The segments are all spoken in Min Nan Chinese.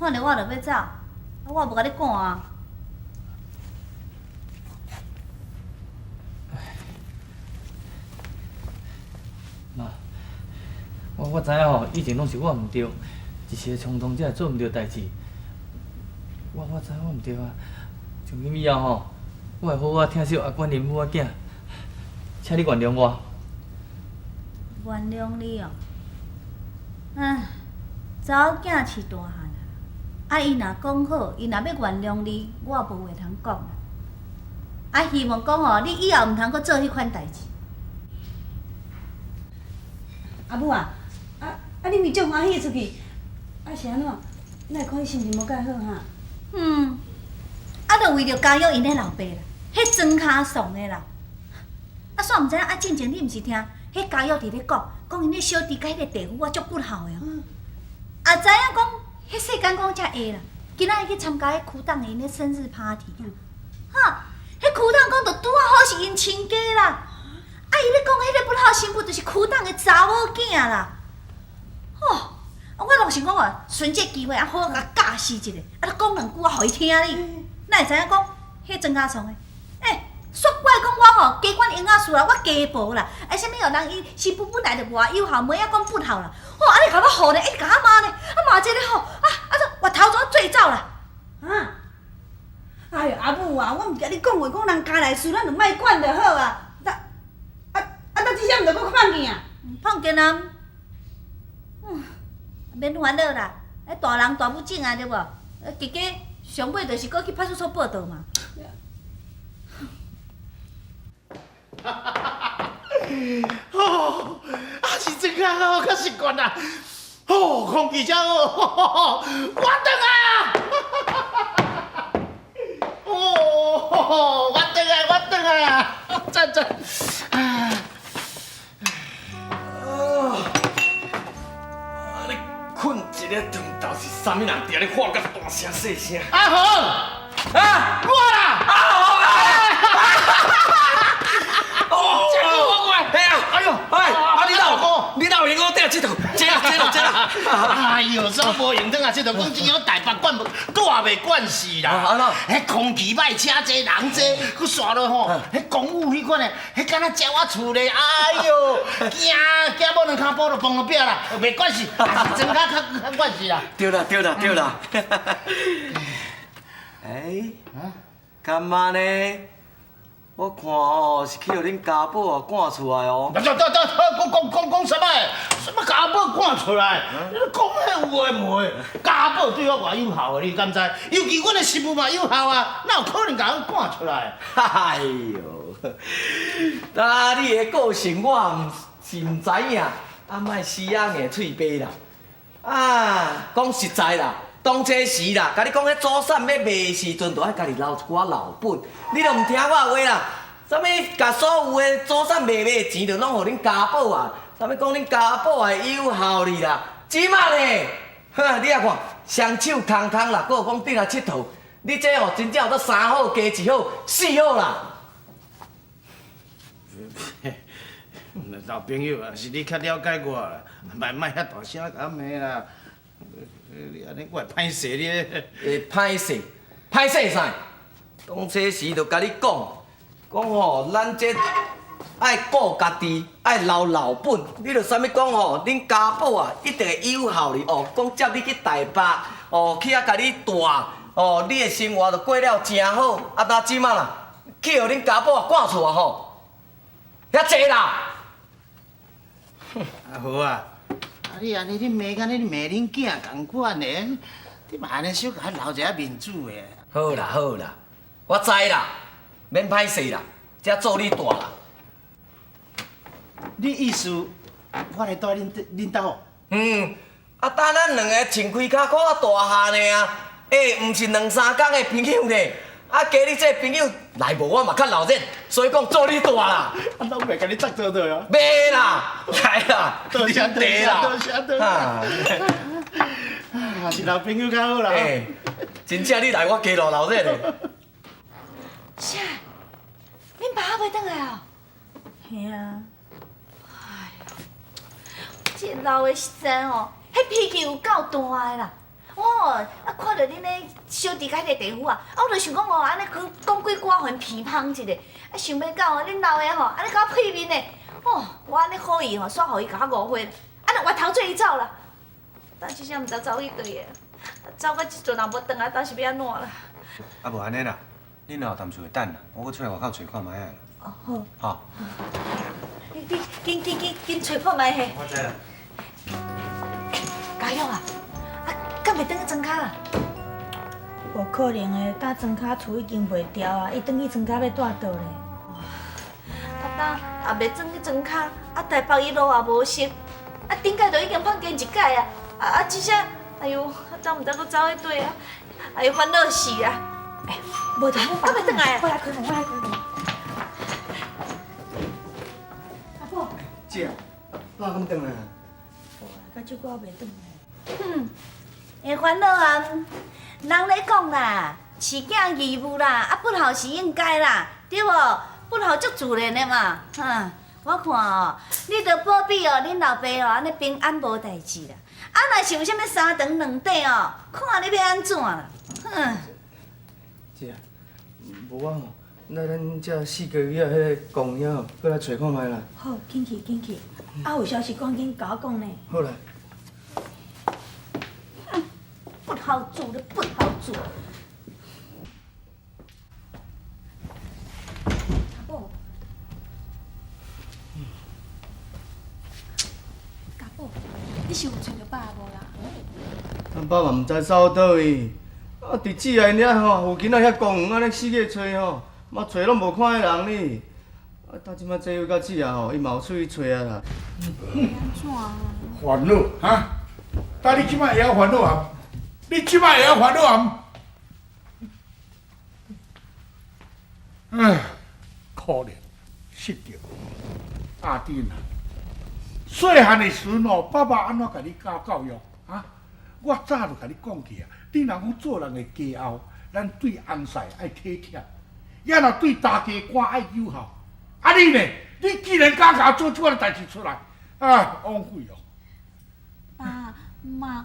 看著我就欲走，啊，我無共你趕啊。媽，我知影吼，以前攏是我毋對，一時的衝動才會做毋對代誌。我知我毋對啊，從今以後吼，我會好好疼惜阿管恁母仔囝，請你原諒我。原諒你哦，唉，查某囝飼大漢啊，啊伊若講好，伊若欲原諒你，我也無話通講啊。啊，希望講吼，你以後毋通閣做彼款代誌。阿母啊，啊啊！你毋足歡喜出去，啊是按怎？哪會看你心情無蓋好哈？嗯，啊，就為著家玉𪜶彼老爸啦，彼莊跤倯的啦。啊，煞毋知影啊，進前你毋是聽彼家玉佇咧講，講𪜶彼小弟佮彼個弟婦仔足不孝的哦。啊，知影講彼世間講才會啦，今仔日去參加彼區董𪜶的生日 party 啊，哈，彼區董講就拄仔好是𪜶親家啦。啊，伊咧講彼个不孝新婦就是區董的查某囝啦。吼，啊，我拢想講哦，趁這機會啊，好好共教示一下，啊，你講兩句啊，予伊聽哩。哪會知影講，彼莊跤倯的，欸，煞怪講我吼，加管營養師啦，我家婆啦，啊，啥物哦，人伊新婦本來就偌有孝，袂曉講不孝啦。吼，啊，你共我唬咧，一直共我罵呢，啊罵這个吼，啊啊，就越頭怎做走啦？啊！哎喲，阿母啊，我毋是共你講話，講人家內事，咱就莫管就好啊。啊啊啊！這啥毋就閣看見啊？碰見啊！嗯，免煩惱啦，彼大人大母種啊，對無？結果上尾就是閣去派出所報到嘛。哦，啊是真較好，較習慣啦。哦，空氣真好，我轉來啊！哦，我轉來，我轉來啊！讚讚。啊，你睏一个鐘頭是啥物人佇遐咧喊甲大聲細聲？阿紅，啊，我啦！阿紅啊！哦，這久無見，嘿啊！哎喲，哎，啊你哪有你哪有閒閣綴來𨑨迌？這啦這啦這啦！哎喲，煞無閒轉來𨑨迌，講真正台北慣拄也袂慣勢啦。啊按怎？彼空氣歹，車濟人濟，閣煞落吼，彼公寓彼款的，彼敢若鳥仔厝咧，哎喲，驚驚無兩跤步就碰著壁啦，袂慣勢，還是莊跤較較慣勢啦。對啦對啦對啦。哎，敢按呢？我看哦，是去予恁家寶啊趕出來哦。對對對對，講講講講啥物？啥物家寶趕出來？你講彼有的無的？家寶對我偌有孝的，你敢知？尤其阮的媳婦嘛有孝啊，哪有可能共阮趕出來？哎喲，啊你的個性我毋是毋知影，啊莫死仔硬喙爬啦。啊，講實在啦。當初時啦，共你講彼祖產欲賣的時陣，就愛家己留一寡老本。你都毋聽我話啦，啥物共所有的祖產賣賣的錢，就攏予恁家寶啊。啥物講恁家寶會有孝你啦？這馬呢？哼，你仔看，雙手空空啦，閣有講轉來𨑨迌。你這哦，真正有做三好加一好，四好啦。老朋友啊，是你較了解我啦，莫莫遐大聲共我罵啦。你按呢，我會歹勢你咧。會歹勢，歹勢啥？當初時就共你講，講吼，咱這愛顧家己，愛留老本。你就啥物講吼？恁家寶啊，一定會有孝你哦。講接你去台北，哦，去遐共你蹛，哦，你的生活就過了誠好。啊，但這馬啦，去予恁家寶啊趕出來吼，遐濟啦。阿豪啊！啊！你按呢，你罵敢若你罵恁囝仝款的，你嘛按呢小共留一下面子的。好啦好啦，我知啦，免歹勢啦，這做你大啦。你意思，我來蹛恁兜？嗯，啊，等咱兩个穿開跤褲仔大漢的啊，欸，毋是兩三工的朋友呢。啊，加你這個朋友來無，我嘛較鬧熱，所以講做你大啦。啊，攏袂共你插做對啊？袂啦，來啦，多謝多謝啦，多謝多謝。啊，是老朋友較好啦。欸，真正你來我加鬧鬧熱咧。啥？恁爸猶未轉來哦？嘿啊。哎喲，這老的實在哦，彼脾氣有夠大的啦。我哦，啊看著恁咧小弟佮彼个弟夫啊，啊我就想講哦，按呢去講幾句仔，予𪜶鼻芳一下，啊想欲到哦，恁老的吼，按呢共我屁面的，哦，我按呢好意吼，煞予伊共我誤會，按呢越頭做伊走啦。但這下毋知走去佗的，走到這陣也無轉來，當是欲按怎啦？啊無按呢啦，恁若有踮厝會等啦，我閣出來外口揣看覓仔啦。哦好。吼。你你緊緊緊緊揣看覓嘿。我知啦。嘉玉啊，啊，敢袂轉去莊跤啊？無可能的，搭莊跤厝已經賣掉啊，伊轉去莊跤欲蹛佗咧？啊，當也袂轉去莊跤，啊，台北伊路也無熟，啊，頂擺就已經放監一擺啊，啊啊，這下，哎喲，啊，走毋知閣走去佗啊，哎喲，煩惱死啊！哎，無就我敢袂轉來啊？我來開門，我來開門。阿寶。姐，爸敢轉來啊？無啊，較少我袂轉來。哼，會煩惱啊！人咧講啦，飼囝義務啦，啊不孝是應該啦，對無？不孝足自然的嘛，哈！我看哦，你著保庇哦，恁老爸哦，按呢平安無代誌啦。啊，若是有啥物三長兩短哦，看你欲按怎啦，哼！姐，無我吼，來咱遮四個月仔彼個公遐吼，閣來揣看覓啦。好，緊去緊去，啊有消息趕緊共我講呢。好啦。不孝子，你不孝子。阿寶，家寶，你是有揣著爸無啦？咱爸嘛毋知走佗位，啊，佇姊仔𪜶遐吼，附近仔遐公園按呢四界揣吼，嘛揣攏無看彼人呢。啊，到這擺這位佮姊仔吼，伊嘛有出去揣啊啦。按怎啊？煩惱哈？但你這擺會曉煩惱啊？你這擺會曉煩惱啊？唉，可憐，失著阿珍啊！細漢的時陣哦，爸爸按怎共你教教育啊？我早就共你講過啊，你若講做人的家後，咱對翁婿愛體貼，也若對大家官愛友好。啊你呢？你竟然敢共我做這款代誌出來，啊，枉費哦！爸媽，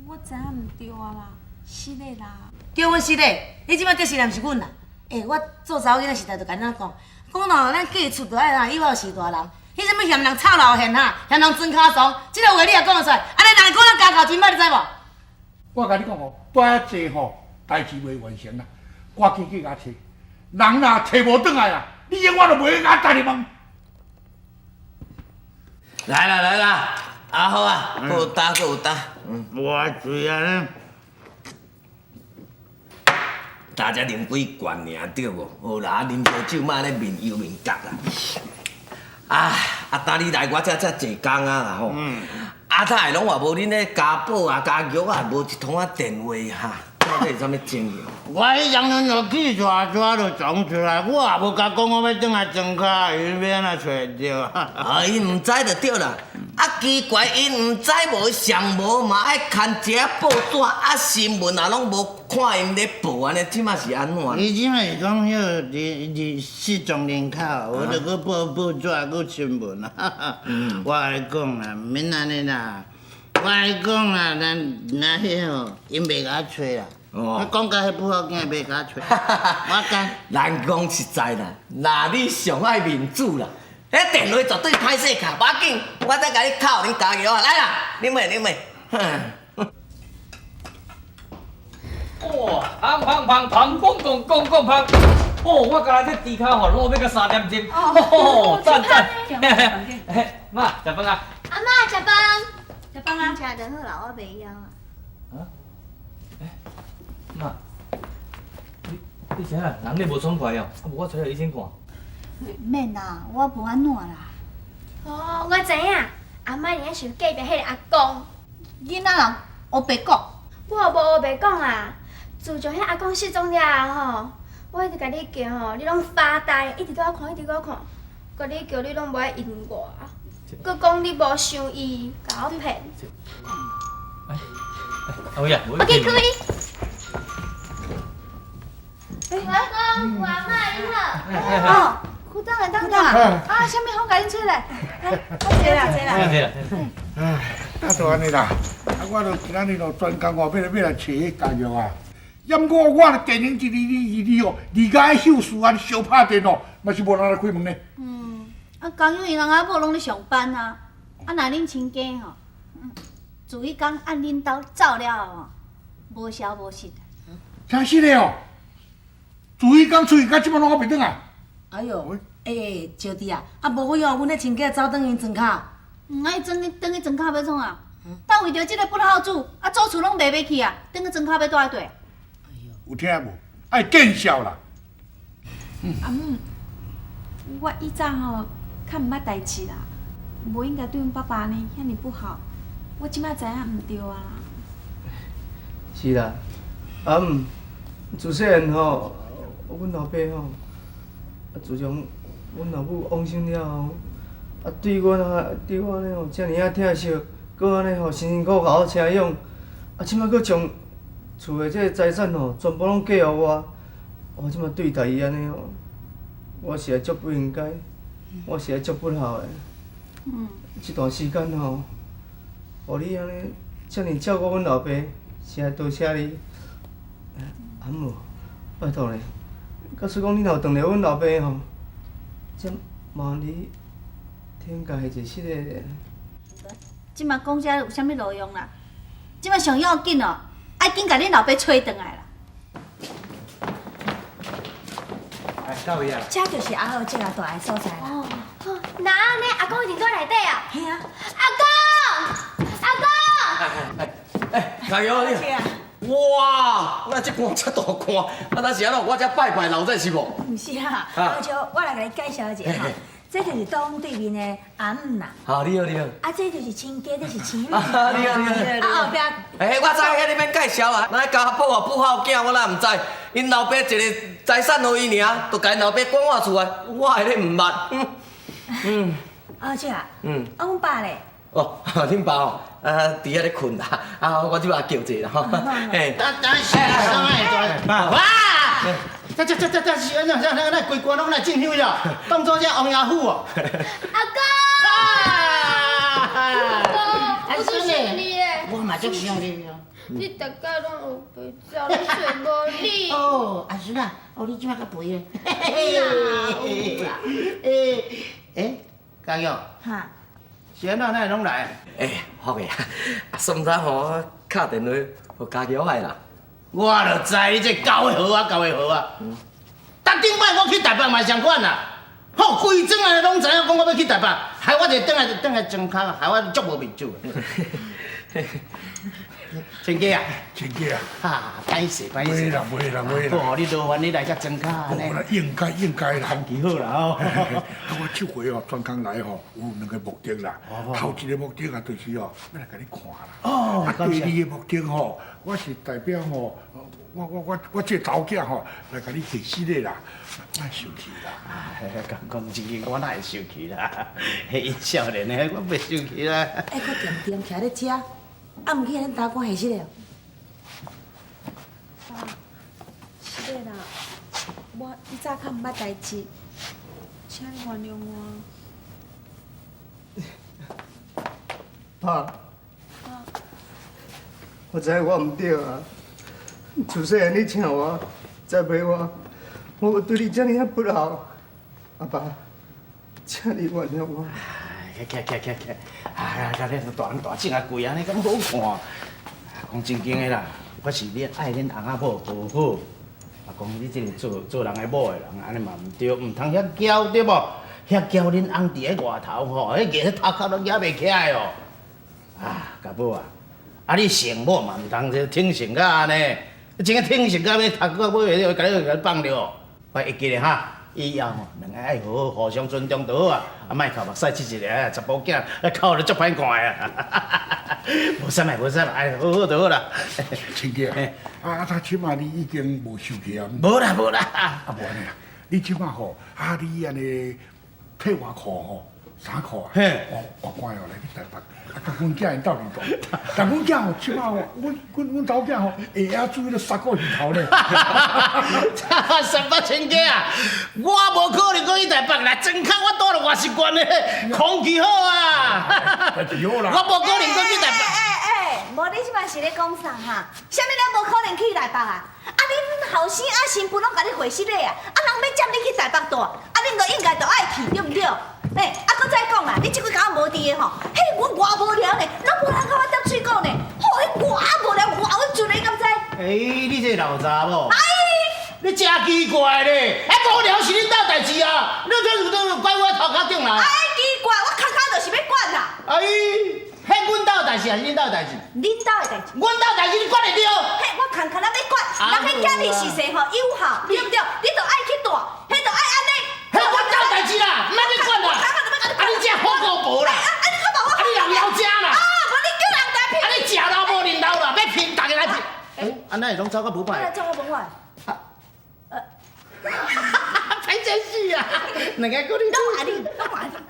我知影毋對啊啦，失禮啦。叫阮失禮，你這擺得失禮毋是阮啦。欸，我做查某囡仔時代就共恁講，講咯，咱嫁出就愛哈友好序大人。彼啥物嫌人臭老現哈，嫌人磚跤慫，這个話你也講得出來？按呢人會講咱家教真歹，你知無？我共你講哦，蹛遐濟吼，代誌袂完成啦，趕緊去共揣，人若揣無轉來啊，你永遠就袂用共我問。來啦來啦，啊好啊，閣有焦閣有焦。偌濟啊呢？焦才啉幾罐爾對無？好啦，啉燒酒莫按呢面憂面角啦。啊啊！當你來我遮遮濟工啊啦吼。啊，哪會攏嘛無恁咧家寶啊、家玉啊，無一通仔電話哈？到底是啥物情形？我彼當陣就氣抓抓就撞出來，我也無共講我欲轉來莊跤，伊欲按怎揣著？啊，𪜶毋知就對啦。啊，奇怪，𪜶毋知無上無嘛愛牽一下報紙啊，新聞也攏無看𪜶咧報按呢，這馬是按怎？伊這馬是講彼个佇佇失蹤人口，有就閣報報紙，閣新聞啊。我共你講啦，毋免按呢啦。我共你講啦，咱若彼吼，𪜶袂共我揣啦。我講甲彼不好囝袂共我揣，我講。咱講實在啦，若你上愛面子啦，彼電話絕對歹勢敲，無要緊，我再共你敲予恁家己啊。來啦，啉下啉下。哇，芳芳芳芳，公公公公芳。哦，我剛才這豬跤吼，滷欲到3點鐘。哦，讚讚。媽，食飯啊。阿嬤，食飯。食飯啊。食就好啦，我袂枵啊。啊？欸，媽，你你啥？人你無爽快哦？啊，無我揣個醫生看。免啦，我無按怎啦。哦，我知影，阿嬤你想隔壁彼个阿公。囡仔人烏白講。我無烏白講啦，自從彼阿公失蹤了後吼，我一直共你叫吼，你攏發呆，一直對我看，一直對我看，共你叫你攏無愛應我，閣講你無想伊，共我騙。哎，阿偉啊，我去開。阿公、阿嬤，你好。哦，区長來，當長啊，啥物風共恁吹來？來，坐啦，坐啦。坐啦。哎，那就按呢啦。啊，我就今仔日就專工哦，欲來揣彼家玉啊。抑毋過我電鈴一二二二哦，而家彼秀事啊，相拍電哦，嘛是無人來開門呢。嗯，啊，家玉𪜶翁仔某攏咧上班啊，啊，若恁親家吼，自彼工按恁兜走了後吼，無消無息。真實的哦，自彼工出去到這擺攏猶袂轉來。哎喲，欸，招弟啊，啊無非哦，阮彼親家走轉𪜶莊跤。嗯，啊，伊轉去轉去莊跤欲創啊？但為著這个不孝子，啊，祖厝攏賣欲去啊，轉去莊跤欲蹛佗？有聽無？愛見笑啦。阿姆，我以早吼較毋捌代誌啦，無應該對阮爸爸按呢遐爾不好。我這擺知影毋對啊啦。是啦，阿姆，自細漢吼，阮老爸吼，啊自從阮老母往生了後，啊對阮啊對我按呢吼，遮爾仔疼惜，閣按呢吼辛辛苦苦共我請養，啊這擺閣將厝的這個財產吼，全部攏過予我，我這擺對待伊按呢吼，我實在足不應該，我實在足不孝的。嗯。這段時間吼，予你按呢遮爾照顧阮老爸，實在多謝你。阿姆，拜託咧，假使講你若有轉來阮老爸吼，才麻煩你天共下一世的。這擺講這有啥物路用啦？這擺上要緊哦，愛緊共恁老爸揣轉來啦。哎，到位啊！這就是阿好這個蹛的所在啦。哦，那按呢，阿公一定蹛內底啊。嘿啊。阿公，阿公。哎哎，加油你！哇，那這官這大官，啊，那是按怎？我這拜拜留這是無？毋是啦，阿少，我來共你介紹一下吼，這就是住阮對面的阿姆啦。好，你好，你好。啊，這就是親家，這是親女。啊，你好，你好。啊，後壁。欸，我知影你免介紹啊，咱家寶啊，不孝囝我哪毋知？𪜶老爸一个財產予伊爾，就共𪜶老爸趕我厝內，我會咧毋捌。嗯。阿少啊。嗯。啊，阮爸咧？哦，恁爸哦，啊，佇遐咧睏啦，啊，我這擺叫者啦吼，嘿。等等是啥會大？哇！這這這這這是按怎？這這規官攏來進香了，當作這王爺府哦。阿公。阿公，我足想你的。我嘛足想你哦。你逐工攏烏白走，攏揣無你。哦，阿孫啊，哦，你這擺較肥咧。欸欸，嘉玉。哈。是按怎？哪會攏來？欸，好個啊！啊，算早吼，我敲電話予家玉來啦。我就知你這教的好啊，教的好啊。逐頂擺我去台北嘛是仝款啦。吼，規庄的攏知影講我欲去台北，害我一个轉來轉來莊跤，害我足無面子。親家啊，親家啊，哈，歹勢歹勢。袂啦袂啦袂啦，無你勞煩你來遮莊跤。無啦，應該應該啦。天氣好啦吼。啊，我這回哦專工來吼，有兩个目的啦。頭一个目的啊，就是哦，欲來共你看啦。哦。啊，第二个目的吼，我是代表吼，我這查某囝吼來共你提示的啦，莫生氣啦。講講真經，我哪會生氣啦？彼𪜶少年的，我袂生氣啦。欸，閣恬恬徛咧遮。啊，毋去予恁大官下失禮哦。爸，是的啦，我以早較毋捌代誌，請你原諒我。爸，我知影我毋對啊，自細漢你疼我，栽培我，我對你遮爾仔不孝，阿爸，請你原諒我。起起起起，啊！甲你大人大種啊跪按呢，敢好看？講真經的啦，我是恁愛恁翁仔某好好，啊，講你這個做做人的某的人，按呢嘛毋對，毋通遐嬌對無？遐嬌恁翁佇咧外頭吼，彼個頭殼攏舉袂起來哦。啊，家寶啊，啊你成某嘛毋通這挺成甲按呢，真個挺成甲欲頭殼尾，共你共你放著。我會記得哈。以後吼，兩个愛好好互相尊重就好啊，啊，莫哭目屎拭一个，查埔囝，哭得足歹看的啊！無啥物，無啥物，哎，好好就好啦。親家啊，啊，他這擺你已經無生氣啊？無啦，無啦。啊，無按呢啦，你這擺吼，啊，你按呢退外褲吼，衫褲啊，哦，外關哦來去台北。啊，共阮囝𪜶鬥陣大，但阮囝吼，這擺吼，阮查某囝吼，下下注意咧殺過魚頭咧。三八親家啊，我無可能閣去台北啦，莊跤我蹛著偌習慣咧，空氣好啊。空氣好啦。我無可能閣去台北。欸欸，無你你這擺是咧講啥哈？啥物咱無可能去台北啊？啊，恁後生啊新婦攏共你回失禮啊！啊，人欲接你去台北住，啊，恁都應該都愛去，對毋對？欸，啊，閣再講啦，你這幾工無佇的吼，嘿，阮偌無聊呢，攏無人共我疊喙鼓呢，吼，彼偌無聊，偌穩陣，你敢知？欸，你這老查某！哎，你真奇怪咧！啊，無聊是恁兜代誌啊，你這是都怪我頭殼頂來。哎，奇怪，我跤跤就是欲管啦。哎，彼阮兜代誌還是恁兜代誌？恁兜的代誌。阮兜代誌你管會著？嘿，我牽牽仔欲管，人彼囝兒是生吼有孝，對毋對？你著愛去帶，彼著愛按呢。彼阮兜代誌啦，毋免你管啦。啊，你這好姑婆啦！啊，你較無我。啊，你人枵食啦！啊，無你叫人來聘。啊，你食老無認老啦，欲聘逐家來聘。欸，啊，哪會攏走甲無歹？走甲無歹。歹真死啊！兩个閣你。攏愛你，攏愛你。